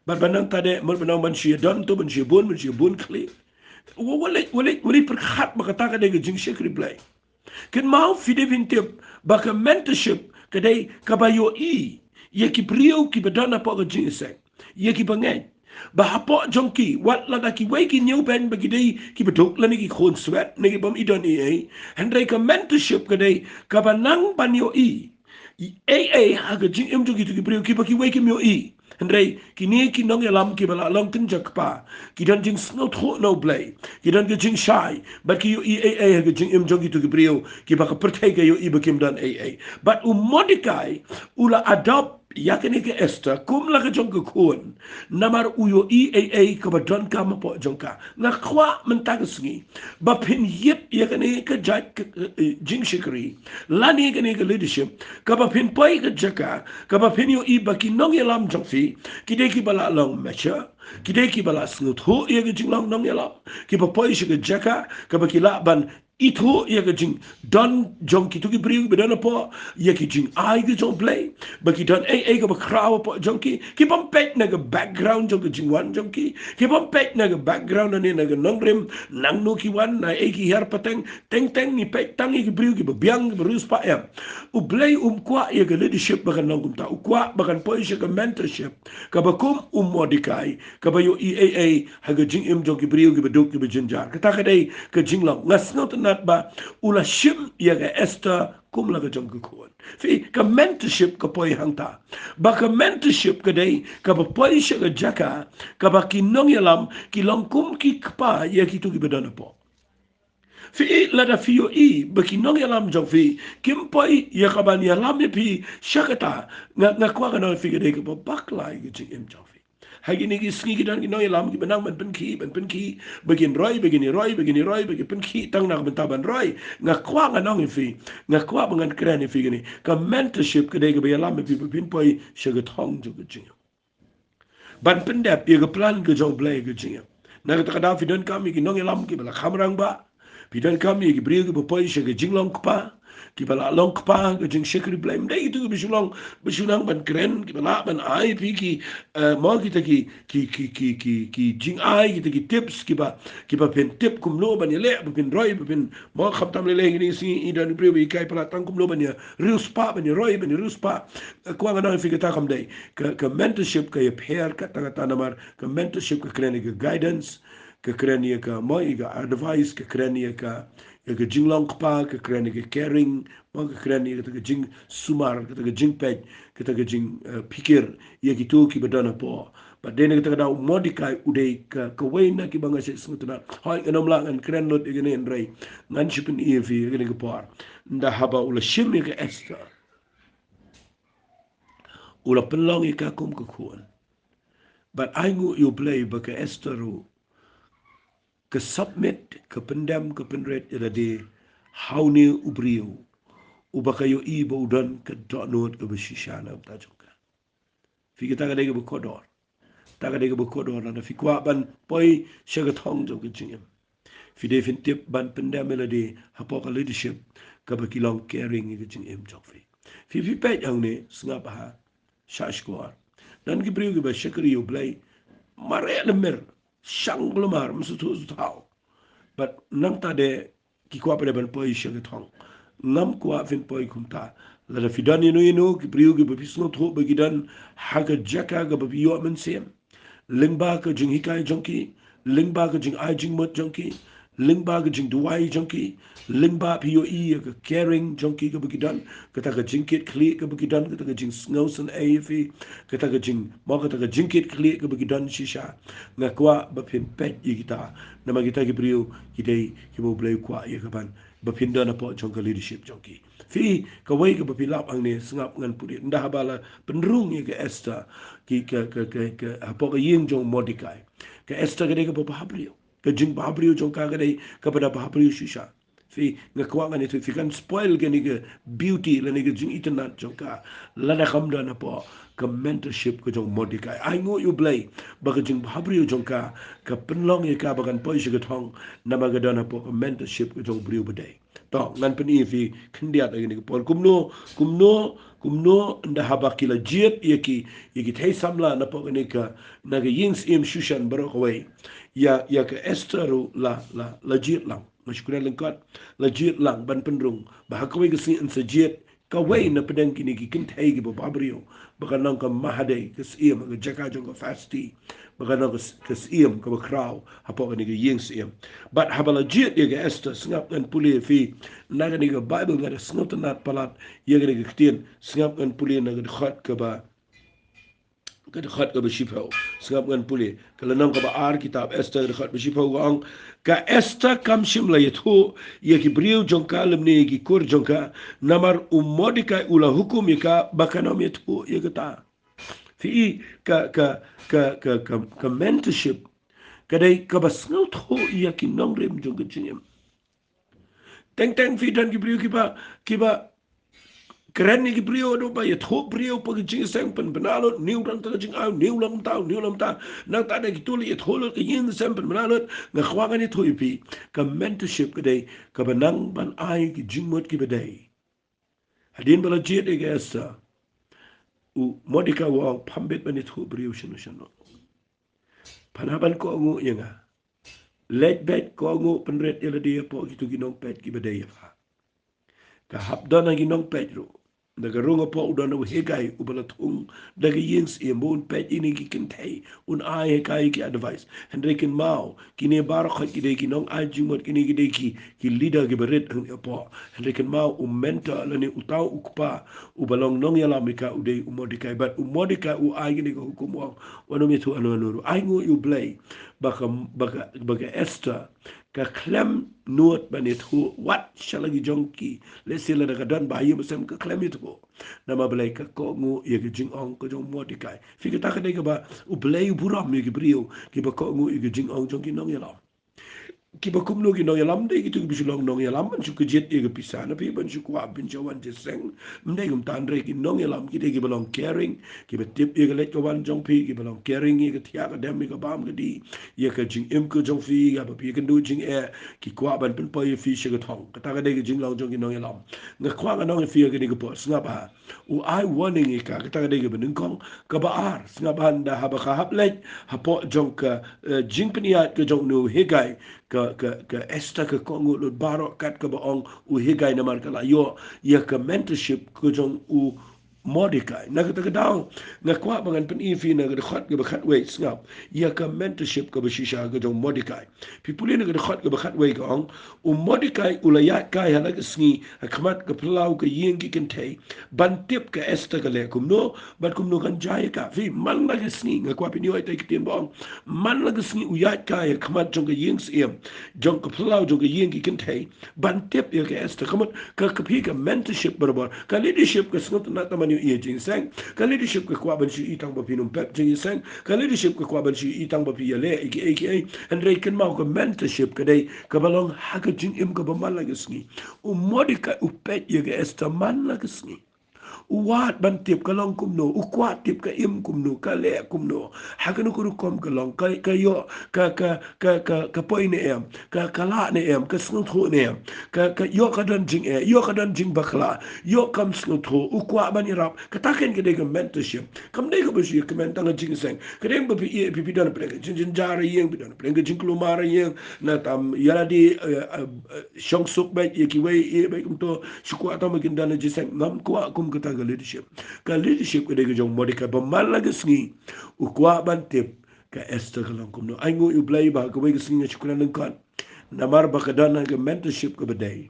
Bad ban nang, tang dei mut ban nang ban shu ïadon to, ban shu ïabun, ban shu ïabun khlieh. Wa-, wat la, wat la, wat la pyrkhat ba kata ka dei ka jingshakri Blei. Kynmaw, phi dei phin tip ba ka mentorship ka dei kaba ïohi ïa ki briew kiba don hapoh ka jingïaseng, ïa kiba ngeit, ba hapoh jong ki wat lada kiwei ki ñiewbeiñ ba ki dei kiba duk lane ki khun swet ne ki bym i don ei ei, hynrei ka mentorship ka dei kaba nang ban ïohi ei ei ha ka jingim jong kito ki briew kiba kiwei kim ïohi. Hynrei kine ki nongïalam kiba la long kynja kpa, ki don jingsngewthuh na U Blei, ki don ka jingshai, bad ki ïohi ei ei ha ka jingim jong kito ki briew kiba ka pyrthei ka ïohi ba kim don ei ei. Bad u Mordekai u la adopt ïa kane ka Esther kum la ka jong ka khun, namar u ïohi ei ei kaba donkam hapoh jong ka. Nga kwah mynta ka sngi ba phin ïit ïa kane ka jait ka, eh, jingshakri lane kane ka leadership, kaba phin poi ka jaka kaba phin ïohi ba ki nongïalam jong phi ki dei kiba la long mature, ki dei kiba la sngewthuh ïa ka jinglong nongïalam, kiba poi sha ka jaka kaba ki lah ban ithuh ïa ka jingdon jong kito ki briew kiba don hapoh, ïa ki jingai ki jong U Blei, ba ki don ei ei kaba khraw hapoh jong ki. Ki bym peit na ka background jong ka jingwan jong ki, ki bym peit na ka background lane na ka nongrim, nangno ki wan, na ei ki hiar pateng. Teng teng ngi peit tang ïa ki briew kiba biang, kiba riewspah, em. U Blei um kwah ïa ka leadership ba kan long kumta. U kwah ba kan poi sha ka mentorship kaba kum u Mordekai, kaba ïohi ei ei ha ka jingim jong ki briew kiba duk kiba jynjar. Kata ka dei ka jinglong. Nga sngewtynnat ba u la shim ïa ka Esther kum la ka jong ka khun. Phi, ka mentorship ka poi hangta. Ba ka mentorship ka dei kaba poi sha ka jaka kaba ki nongïalam ki long kum ki kpa ïa kito kiba don hapoh. Phi, lada phi ïohi ba ki nongïalam jong phi kim poi ïa kaban ïalam ïa phi sha kata, nga, nga kwah ngan ong ïa phi, ka dei kaba bakla ïa ka jingim jong phi. Ha kine ki sngi ki don ki nongïalam kiba nang ban pynkhih, ban pynkhih ba kin roi, ba kin roi, ba kin roi, ba kin pynkhih tang na ka bynta ban roi. Nga kwah ngan ong ïa phi, nga kwah ba ngan kren ïa phi kane. Ka mentorship ka dei kaba ïalam ïa phi ba phin poi sha ka thong jong ka jingim, ban pyndep ïa ka plan ka jong U Blei ka jingim. Na kata ka daw phi donkam ïa ki nongïalam kiba la kham rangbah. Phi donkam ïa ki briew kiba poi sha ka jinglong kpa, kiba la long kpa ka jingshakri Blei. Ym dei kito kiba shu long, ba shu nang ban kren, kiba lah ban ai phi ki, eh, mo kita ki, ki, ki jingai, kita ki tips kiba, kiba phin tip kumno ban ïaleh, ba phin roi, ba phin, mo, khamtam lei lei kine ki sngi i don ki briew ba i kai palat tang kumno ban ïa riewspah, ban ïa roi, ban ïa riewspah. Kwah ngan ong ïa phi, kata kam dei. Ka, ka mentorship ka ïapher katta katta namar ka mentorship ka kren ïa ka guidance, ka kren ïa ka, mo, ïa ka advice, ka kren ïa ka, ïa ka jinglong kpa, ka kren ïa ka caring, mo, ka kren ïa kata ka jingsumar, kata ka jingpeit, kata ka jing, eh, phikir ïa kito kiba don hapoh. Bad dei na kata ka daw u Mordekai u dei ka, kawei na kiba nga shait sngewtynnat. Hooid, ngan ym lah ngan kren lut ïa kane hynrei ngan shu pyni ïa phi ïa kane ka por. Ynda haba u la shim ïa ka Esther, u la pynlong ïa ka kum ka khun. Bad ainguh ïa U Blei ba ka Esther ruh ka submit, ka pyndem, ka pynrit ïa lade ha une u briew uba ka ïohi ba u don ka dohnud kaba shisha na ka bynta jong ka. Phi, kata ka dei kaba kordor. Kata ka dei kaba kordor lada phi kwah ban poi sha ka thong jong ka jingim. Phi dei phin tip ban pyndem ïa lade hapoh ka leadership kaba ki long caring ïa ka jingim jong phi. Phi, phi peit hangne, sngap bha, shah shkor. Don ki briew kiba shakri ïa U Blei, mareh lymmer, shang kulmar, ym sngewthuh sngewthaw. Bad nangta de ki kwah pat de ban poi sha ka thong. Ngam kwah phin poi kumta. Lada phi don ïano ïano ki briew kiba phi sngewthuh ba ki don ha ka jaka kaba phi ïoh mynsiem, lyngba ka jinghikai jong ki, lyngba ka jingai jingmut jong ki, Lyngba ka jingduwai jong ki, lyngba phi ïohi ïa ka caring jong ki kaba ki don, kata ka jingkit khlieh kaba ki don, kata ka jingsngewsynei ïa phi, kata ka jing, mo kata ka jingkit khlieh kaba ki don shisha. Nga kwah ba phin peit ïa kita, namar kita ki briew ki dei kiba U Blei u kwah ïa ka ban, ba phin don hapoh jong ka leadership jong ki. Phi, kawei kaba phi lap hangne, sngap ngan pule. Ynda haba la pynrung ïa ka Esther, ki, ka, ka, ka, ka, hapoh ka ïing jong Mordekai. Ka Esther ka dei kaba bhabriew. Ka jingbhabriew jong ka ka dei kaba da bhabriew shisha. Phi, nga kwah ngan ïathuh, phi kan spoil kane ka beauty lane ka jingitynnad jong ka lada kam don hapoh ka mentorship ka jong Mordekai. Ai nguh ïa U Blei ba ka jingbhabriew jong ka ka pynlong ïa ka ba kan poi sha ka thong, namar ka don hapoh ka mentorship ka jong u briew ba dei. To, ngan pyni ïa phi khyndiat ha kane ka por. Kumno, kumno, kumno, ynda haba ki la jied ïa ki, ïa ki thei samla napoh kane ka, na ka ïing syiem Shushan baroh kawei. Ïa, ïa ka Esther ruh la, la, la jied lang. Nga shu kren lyngkot, la jied lang ban pynrung ba ha kawei ka sngi yn sa jied kawei na pdeng kine ki kynthei kiba bhabriew, ba kan long ka Mahadei, ka syiem, ka jaka jong ka Vashti, ba kan long ka s-, ka syiem kaba khraw hapoh kane ka ïing syiem. Bad haba la jied ïa ka Esther, sngap ngan pule ïa phi na kane ka Baibl, nga da sngewtynnad palat ïa kane ka ktien. Sngap ngan pule na ka dkhot kaba, ka dkhot kaba shiphew. Sngap ngan pule, ka lynnong kaba ar kitab Esther, ka dkhot ba shiphew, ka ong: Ka Esther kam shym la ïathuh ïa ki briew jong ka lymne ïa ki kur jong ka, namar u Mordekai u la hukum ïa ka ba kan ym ïathuh ïa kata. Phi i ka, ka, ka, ka, ka, ka mentorship ka dei kaba sngewthuh ïa ki nongrim jong ka jingim. Teng teng phi don ki briew kiba, kiba kren ïa ki briew, haduh ba ïathuh briew hapoh ka jingïaseng, pynbna lut, une u don tang ka jingai, une u long kumta, une u long kumta. Nangta da kito leh ïathuh lut ka ïing ka sem, pynbna lut. Nga kwah ngan ïathuh ïa phi, ka mentorship ka dei kaba nang ban ai ki jingmut kiba dei. Hadien ba la jied ïa ka Esther, u Mordekai u ong, pham bit ban ïathuh briew shano shano. Phan hap ban kohnguh ïa nga. Leit beit, kohnguh, pynrit ïa lade hapoh kito ki nongpeit kiba dei ïa pha. Ka hap don ha ki nongpeit ruh. Da ka rung hapoh u don u Hegai uba la thung da ka ïing syiem ba un peit ïa kine ki kynthei, un ai ha ka ïa ki advice. Hynrei kynmaw, kine baroh khoit ki dei ki nong ai jingmut, kine ki dei ki, ki leader kiba rit hangne hapoh. Hynrei kynmaw, u mentor lane uta u kpa uba long nongïalam ïa ka u dei u Mordekai. Bad u Mordekai u ai kane ka hukum, u ong, wat nym ïathuh hano hano ruh. Ai nguh ïa U Blei ba ka, ba ka, ba ka Esther ka khlem nud ban ïathuh wat sha la ki jong ki. Lehse lada ka don ba ha ïing ba sem, ka khlem ïathuh. Namar balei? Ka kohnguh ïa ka jingong ka jong u Mordekai. Phi, kata ka dei kaba U Blei u burom ïa ki briew kiba kohnguh ïa ka jingong jong ki nongïalam. Kiba kumno ki nongïalam? Ym dei kito kiba shu long nongïalam ban shu kjit ïa ka pisa na phi, ban shu kwah pynshai wan jingïaseng. Ym dei kumta. Hynrei ki nongïalam ki dei kiba long caring, kiba tip ïa ka leit ka wan jong phi, kiba long caring ïa ka thiah ka dem, ïa ka bam ka dih, ïa ka jingim ka jong phi, ïa ba phi ïakynduh jingeh, ki kwah ban pynpoi ïa phi sha ka thong. Kata ka dei ka jinglong jong ki nongïalam. Nga kwah ngan ong ïa phi ha kane ka por, sngap bha. U ai warning ïa ka, kata ka dei kaba nyngkong. Kaba ar, sngap bha, ynda haba ka hap leit hapoh jong ka, eh, jingpynïaid ka jong une u Hegai, ka, ka, ka Esther ka kohnguh lut baroh kat kaba ong u Hegai namar ka la ïoh ïa ka mentorship ka jong u Mordekai. Na kata ka daw nga kwah ba ngan pyni ïa phi na ka dkhot kaba khatwei, sngap, ïa ka mentorship kaba shisha ka jong u Mordekai. Phi pule na ka dkhot kaba khatwei, ka ong, u Mordekai u la ïaid kai ha la ka sngi ha khmat ka phyllaw ka ïing ki kynthei ban tip ka Esther ka leh kumno bad kumno kan jia ïa ka. Phi, man la ka sngi, nga kwah phin ïohi ïa ka ktien ba ong man la ka sngi u ïaid kai ha khmat jong ka ïing syiem, jong ka phyllaw jong ka ïing ki kynthei, ban tip ïa ka Esther. Ka mut ka, ka phi, ka mentorship barabor. Ka leadership ka sngewtynnad tang ban ïohi ïa jingïaseng. Ka leadership ka kwah ban shu ïohi tang ba phin ym pep jingïaseng. Ka leadership ka kwah ban shu ïohi tang ba phi ïaleh ïa kiei kiei. Hynrei kynmaw, ka mentorship ka dei kaba long ha ka jingim kaba man la ka sngi. U Mordekai u peit ïa ka Esther man la ka sngi. U wad ban tip ka long kumno, u kwah tip ka im kumno, ka leh kumno, ha kano ka rukom ka long, ka, ka ïoh, ka, ka, ka, ka, ka poi ne em, ka, ka lah ne em, ka sngewthuh ne em, ka, ka ïoh ka don jingeh, ïoh ka don jingbakla, ïoh kam sngewthuh, u kwah ban ïarap. Kata kein ka dei ka mentorship. Kam dei kaba shu ïa kmen tang ha jingïaseng. Ka dei ba phi ïa, phi, phi don pdeng ka jingjynjar ha ïing, phi don pdeng ka jingkulmar ha ïing, na tam ïa lade, eh, eh, eh, shong suk beit ïa kiwei, ïa beit kumto, shu kwah tang ba kin don ha jingïaseng. Ngam kwah kum kata ka leadership. Ka leadership ka dei ka jong u Mordekai ba man la ka sngi u kwah ban tip ka Esther ka long kumno. Ai nguh ïa U Blei ba kawei ka sngi nga shu kren lyngkot. Namar ba ka don ha ka mentorship kaba dei,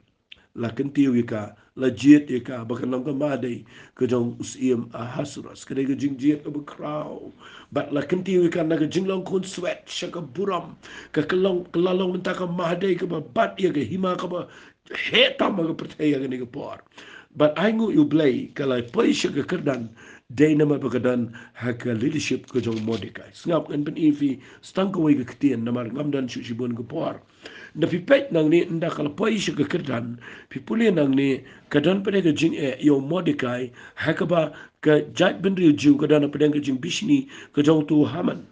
la kyntiew ïa ka, la jied ïa ka ba kan long ka mahadei ka jong u syiem Ahasuerus. Ka dei ka jingjied kaba khraw. Bad la kyntiew ïa ka na ka jinglong khunswet sha ka burom, ka ka long, ka la long mynta ka mahadei kaba bat ïa ka hima kaba heh tam ha ka pyrthei ha kane ka por. Bad ai nguh ïa U Blei, ka la poi sha ka kyrdan dei namar ba ka don ha ka leadership ka jong u Mordekai. Sngap, ngan pyni ïa phi sa tang kawei ka ktien namar ngam don shuh shibun ka por. Nda phi peit nangne, nda ka la poi sha ka kyrdan, phi pule nangne, ka don pat ka jingeh ïa u Mordekai ha kaba ka jaitbynriew Jiw ka don ha pdeng ka jingbishni ka jong uto u Haman.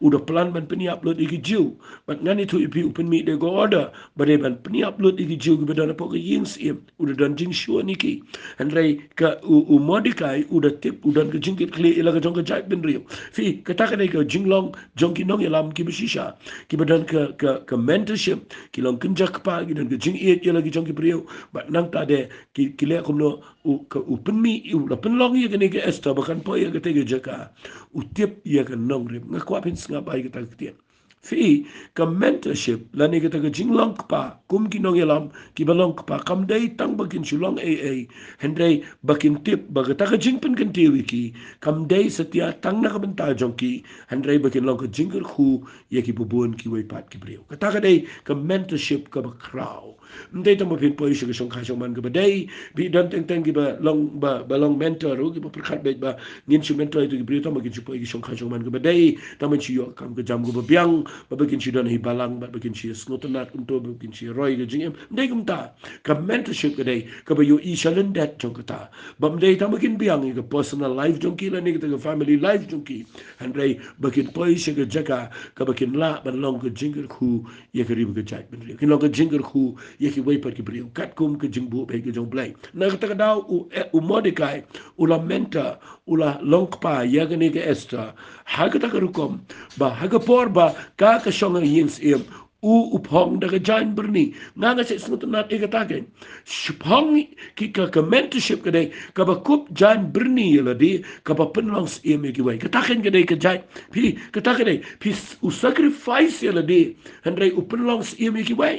U da plan ban pynïap lut ïa ki Jiw. Bad ngan ïathuh ïa phi, u pynmih da ka order ba dei ban pynïap lut ïa ki Jiw kiba don hapoh ka ïing syiem. U da don jingshoh ïa ki. Hynrei ka u, u Mordekai u da tip, u don ka jingkitkhlieh ïa la ka jong ka jaitbynriew. Phi, kata ka dei ka jinglong jong ki nongïalam kiba shisha, kiba don ka, ka, ka mentorship, ki long kynja kpa, ki don ka jingïeit ïa la ki jong ki briew. Bad nangta de ki, ki leh kumno, u, ka, u pynmih, u la pynlong ïa kane ka Esther ba kan poi ha katei ka jaka. U tip ïa ka nongrim. Nga kwah phin sngap bha ïa kata ka ktien. Phi, ka mentorship lane kata ka jinglong kpa kum ki nongïalam kiba long kpa, kam dei tang ba kin shu long ei ei, hynrei ba kin tip ba kata ka jingpynkyntiew ïa ki kam dei satia tang na ka bynta jong ki, hynrei ba kin long ka jingkyrkhu ïa ki bun kiwei pat ki briew. Kata ka dei ka mentorship kaba khraw. Ym dei tang ba phin poi sha ka shongkha shongman kaba dei. Phi, don teng teng kiba long, ba, ba long mentor ruh, kiba pyrkhat beit ba ngin shu mentor ïa ki briew tang ba kin shu poi ki shongkha shongman kaba dei, tang ban shu ïoh kam ka jam kaba biang, ba, ba kin shu don hi balang, ba, ba kin shu sngewtynnat kumto, ba kin shu roi ka jingim. Ym dei kumta. Ka mentorship ka dei kaba ïohi sha lyndet jong kata. Bym dei tang ba kin biang ïa ka personal life jong ki lane kata ka family life jong ki, hynrei ba kin poi sha ka jaka kaba kin lah ban long ka jingkyrkhu ïa ka ri bad ka jaitbynriew, kin long ka jingkyrkhu ïa kiwei pat ki briew katkum ka jingbuh beit ka jong U Blei. Na kata ka daw u, eh, u Mordekai u la mentor, u la long kpa ïa kane ka Esther ha kata ka rukom ba ha ka por ba ka, ka shong ha ïing syiem, u, u phong da ka jaiñbyrni. Nga, nga sngewtynnat ïa kata, kane shaphang ki, ka, ka mentorship ka dei kaba kup jaiñbyrni ïa lade, kaba pynlong syiem ïa kiwei. Kata kane ka dei ka jaiñ, phi, kata ka dei, phi, u sacrifice ïa lade, hynrei u pynlong syiem ïa kiwei.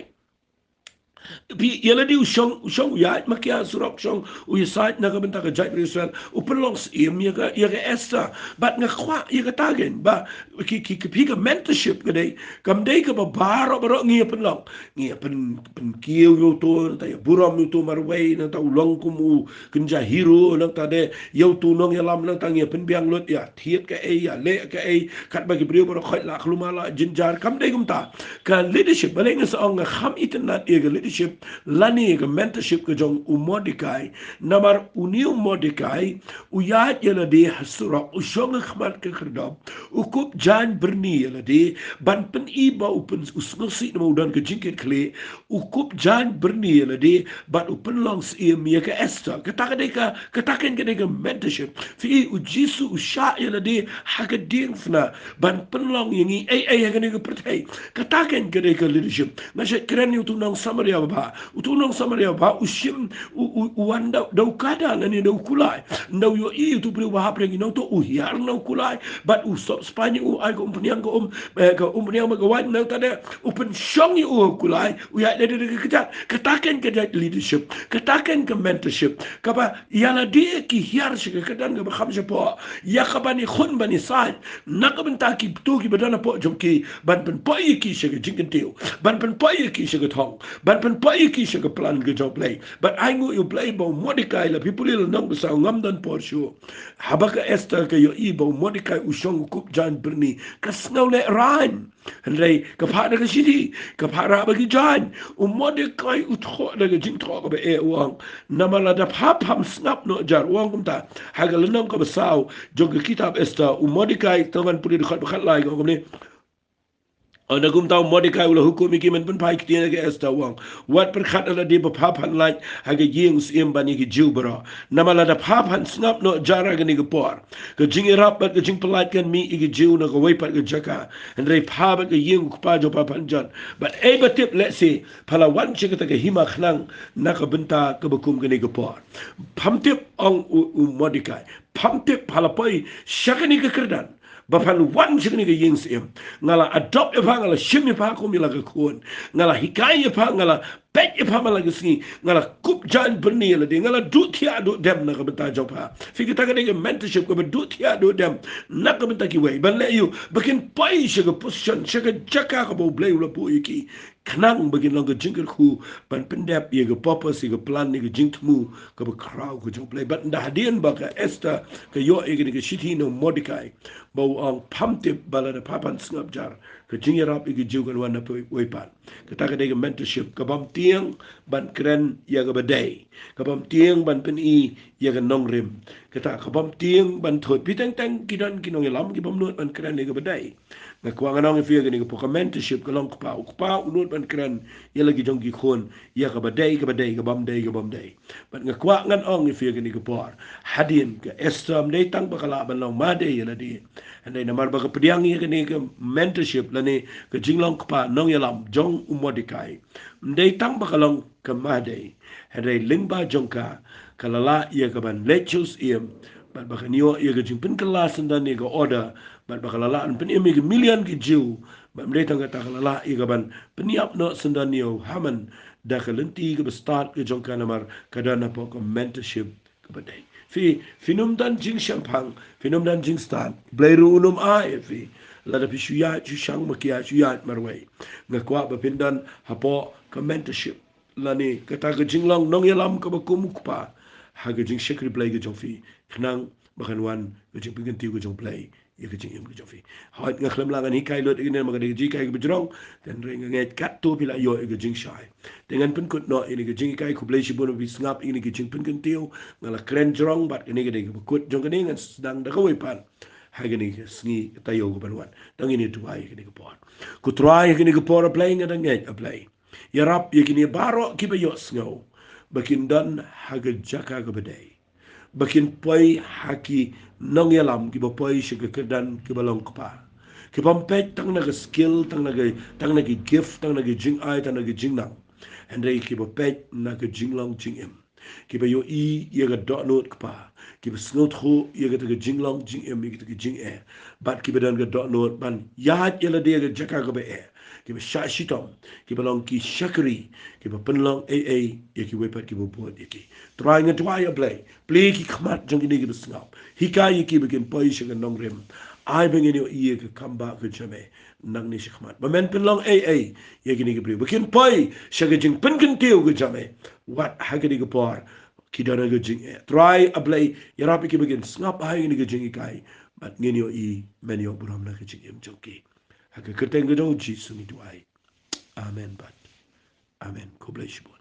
Phi, ïa lade u shong, u shong u ïaid ma ki ha surok, shong u ïasaid na ka bynta ka jaitbynriew Israel, u pynlong syiem ïa ka, ïa ka Esther. Bad nga kwah ïa kata, kane ba ki, ki, ki, phi, ka mentorship ka dei, kam dei kaba baroh baroh ngi ïa pynlong. Ngi ïa pyn, pynkiew ïa uto, nangta ïa burom ïa uto marwei, nangta u long kum u kynja hero, nangta de ïa uto u nongïalam, nangta ngi ïa pynbiang lut, ïa thied kaei, ïa leh kaei, katba ki briew baroh khoit la khlem la jynjar. Kam dei kumta. Ka leadership, balei nga sa ong nga kham itynnat ïa ka leadership lane ka mentorship ka jong u Mordekai. Namar une u Mordekai u ïaid ïa lade ha surok, u shong ha khmat ka khyrdop, u kup jaiñbyrni ïa lade, ban pyni ba u pyn, u sngewsih namar u don ka jingkitkhlieh, u kup jaiñbyrni ïa lade, bad u pynlong syiem ïa ka Esther. Kata ka dei ka, kata kane ka dei ka mentorship. Phi, u Jisu u shah ïa lade ha ka diengphna ban pynlong ïa ngi ei ei ha kane ka pyrthei. Kata kane ka dei ka leadership. Nga shait kren ïa uto u nong Samaria babha. Uto u nong Samaria babha u shim, u, u, u wan da u, da u kada lane da u kulai. Ynda u ïohi uto u briew ba hap reng ïa u nongtuh, u hiar na u kulai. Bad u sop spah ïa u, ai ka umphniang, ka um, eh, ka umphniang bad ka waiñ, nangta de u pynshong ïa u ha u kulai, u ïaid lade da ka kjat. Kata kane ka dei leadership. Kata kane ka mentorship. Kaba ïa lade ki hiar sha ka kyrdan kaba kham shapoh, ïa kaban ïakhun ban ïasaid na ka bynta kito kiba don hapoh jong ki, ban pynpoi ïa ki sha ka jingkyntiew, ban pynpoi ïa ki sha ka thong, ban pynpoi ïa ki sha ka plan ka jong U Blei. Bad ai nguh ïa U Blei ba u Mordekai, la phi pule lynnong ba saw, ngam don por shuh, haba ka Esther ka ïohi ba u Mordekai u shong u kup jaiñbyrni, ka sngewlehraiñ. Hynrei ka phah da ka shithi, ka phah rah bad ki jaiñ. U Mordekai u thoh da ka jingthoh kaba eh, u ong, namar lada pha pham sngap noh jar, u ong kumta ha ka lynnong kaba saw jong ka kitab Esther. U Mordekai, to ngan pule dkhot ba khatlai, ka ong kumne: Ynda kumta u Mordekai u la hukum ïa ki ban pynphai ktien ha ka Esther, u ong: Wat pyrkhat ïa lade ba pha phan lait ha ka ïing syiem ban ïa ki Jiw baroh. Namar lada pha phan sngap noh jar ha kane ka por, ka jingïarap bad ka jingpyllait kan mih ïa ki Jiw na kawei pat ka jaka. Hynrei pha bad ka ïing u kpa jong pha phan jan. Bad ei ba tip, lehse pha la wan sha kata ka hima khnang na ka bynta kaba kum kane ka por. Pham tip, ong u, u Mordekai, pham tip pha la poi sha kane ka kyrdan ba phan wan sha kane ka ïing syiem. Nga la adopt ïa pha, nga la shim ïa pha kum ïa la ka khun. Nga la hikai ïa pha, nga la peit ïa pha man la ka sngi. Nga la kup jaiñ byrni ïa lade, nga la duh thiah duh dem na ka bynta jong pha. Phi, kata ka dei ka mentorship kaba duh thiah duh dem na ka bynta kiwei, ban leh ïa u ba kin poi sha ka position, sha ka jaka kaba U Blei u la buh ïa ki. Khnang ba kin long ka jingkyrkhu ban pyndep ïa ka purpose, ïa ka plan, ïa ka jingthmu kaba khraw ka jong U Blei. Bad ynda hadien ba ka Esther ka ïoh ïa kane ka shithi na u Mordekai ba u ong, pham tip ba lada pha pan sngap jar, ka jingïarap ïa ki Jiw kan wan na phi wei pat. Kata ka dei ka mentorship, ka bym tieng ban kren ïa kaba dei, ka bym tieng ban pyni ïa ka nongrim. Kata ka bym tieng ban thut. Phi teng teng ki don ki nongïalam ki bym nud ban kren ïa kaba dei. Nga kwah ngan ong ïa phi ïa kane ka por, ka mentorship ka long kpa, u kpa u nud ban kren ïa la ki jong ki khun ïa kaba dei, kaba dei, ka bym dei, ka bym dei. Bad nga kwah ngan ong ïa phi ïa kane ka por, hadien ka Esther ym dei tang ba ka lah ban long madei ïa lade. Hynrei namar ba ka pdiang ïa kane ka mentorship lane ka jinglong kpa nongïalam jong u Mordekai, ym dei tang ba ka long ka madei, hynrei lyngba jong ka, ka la lah ïa ka ban leit sha u syiem, bad ba kan ïoh ïa ka jingpynkylla syndon ïa ka order, bad ba ka la lah ban pynim ïa ki million ki Jiw. Bad ym dei tang kata, ka la lah ïa ka ban pynïap noh syndon ïa u Haman da ka lynti kaba stad ka jong ka, namar ka don hapoh ka mentorship kaba dei. Phi, phin ym don jingshemphang, phin ym don jingstad, Blei ruh un ym ai ïa phi lada phi shu ïaid shu shang makia, shu ïaid marwei. Nga kwah ba phin don hapoh ka mentorship lane kata ka jinglong nongïalam kaba kum u kpa ha ka jingshakri Blei ka jong phi, khnang ba kan wan ka jingpynkyntiew ka jong U Blei ïa ka jingim ka jong phi. Hooid, nga khlem lah ngan hikai lut ïa kane namar ka dei ka jinghikai kaba jrong, hynrei nga ngeit katto phi la ïoh ïa ka jingshai. Te ngan pynkut noh ïa kane ka jinghikai. Khublei shibun ba phi sngap ïa kane ka jingpynkyntiew. Nga la kren jrong bad kane ka dei kaba kut jong kane, ngan sdang da kawei pat ha kane ka sngi ka taïew kaban wan. To ngin ïa duwai ïa kane ka por. Ko Trai, ha kane ka por, A Blei, nga da ngeit, A Blei, ïarap ïa kine baroh kiba ïohsngew ba kin don ha ka jaka kaba dei, ba kin poi ha ki nongïalam kiba poi sha ka kyrdan kaba long kpa, ki bym peit tang na ka skill, tang na ka, tang na ki gift, tang na ki jingai, tang na ki jingnang, hynrei kiba peit na ka jinglong jingim, kiba ïohi ïa ka dohnud kpa, kiba sngewthuh ïa kata ka jinglong jingim, ïa kata ka jingeh, bad kiba don ka dohnud ban ïaid ïa lade ïa ka jaka kaba eh, kiba shah shitom, kiba long ki shakri, kiba pynlong ei ei ïa kiwei pat kiba bud ïa ki. Trai, nga duwai, A Blei, plie ki khmat jong kine kiba sngap, hikai ïa ki ba kin poi sha ka nongrim. Ai ba ngin ïohi ïa ka kambah ka jong me nangne shakhmat, ba men pynlong ei ei ïa kine ki briew ba kin poi sha ka jingpynkyntiew ka jong me. Wat ha kane ka por ki don ha ka jingeh, Trai A Blei, ïarap ïa ki ba kin sngap ha kane ka jinghikai, bad ngin ïohi men ïoh burom na ka jingim jong ki. Ha ka kyrteng ka jong U Jisu ngi duwai. Amen bad amen. Khublei shibun.